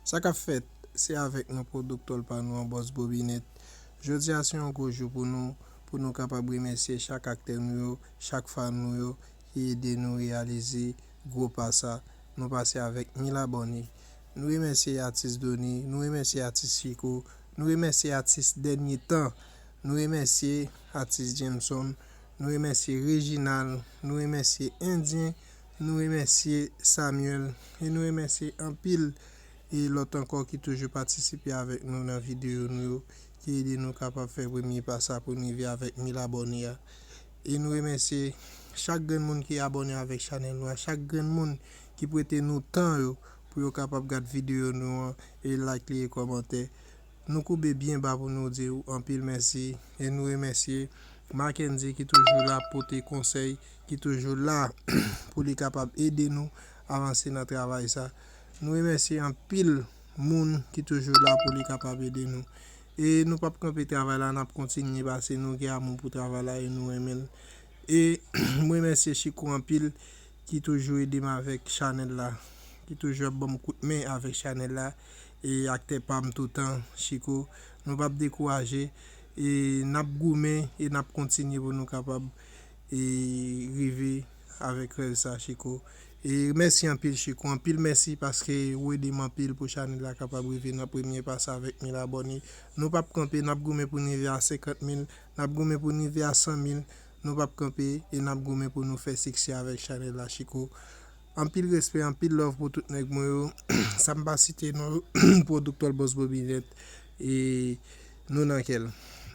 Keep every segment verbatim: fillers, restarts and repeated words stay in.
Sa k ap fèt, se avèk nou pwodiktè pa nou an, Bòs Bobinet. Jodi a se yon gwo jou pou nou, pou nou kapab remèsye chak aktè nou yo, chak fan nou yo, ki ede nou reyalize gwo pa sa. Nou pase avèk mil abòne. Nou remèsye atis Doni, nou remèsye atis Chiko, nou remèsye atis Dènye Tan, nou remèsye atis Jameson, nou remèsye Reginald, nou remèsye Endyen, nou remèsye Samuel, e nou remèsye anpil e lòt ankò ki toujou patisipe avèk nou nan videyo nou yo, ki ede nou kapab fè premye pa sa pou n rive avèk mil abòne a. E nou remèsye chak grenn moun ki abòne avèk chanèl nou an, chak grenn moun ki prete nou tan yo pou yo kapab gad videyo nou an e like li e kòmante. Nou koube byen ba pou nou di w anpil mèsi e nou remèsye Mackendy ki toujou la pote konsèy, ki toujou la pou li kapab ede nou avanse nan travay sa. Nou remèsye anpil moun ki toujou la pou li kapab ede nou. E nou p ap kanpe travay la, n ap kontinye pase nou gen amou pou travay la e nou renmen l. E m remèsye Chiko anpil ki toujou ede m avèk chanèl la, ki toujou ap ban m kout men avèk chanèl la, e aktè pa m toutan, Chiko. Nou p ap dekouraje, e n ap goumen e n ap kontinye pou nou kapab e rive avèk rèv sa, Chiko. E mèsi anpil, Chiko. Anpil mèsi paske ou ede m anpil pou chanèl la kapab rive nan premye pa sa avèk mil abòne. Nou p ap kanpe, n ap goumen pou n rive a senkant mil, n ap goumen pou n rive a san mil. Nou p ap kanpe e n ap goumen pou nou fè siksè avèk chanèl la, Chiko. Anpil respè, anpil love pou tout nèg mwen yo. Sa m pa site non yo, pwodiktè Bòs Bobinet. E nou nan kè l.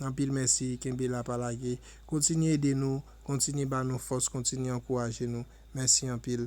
Anpil mèsi, kenbe la, pa lage. Kontinye ede nou, kontinye ba nou fòs, kontinye ankouraje nou. Mèsi anpil.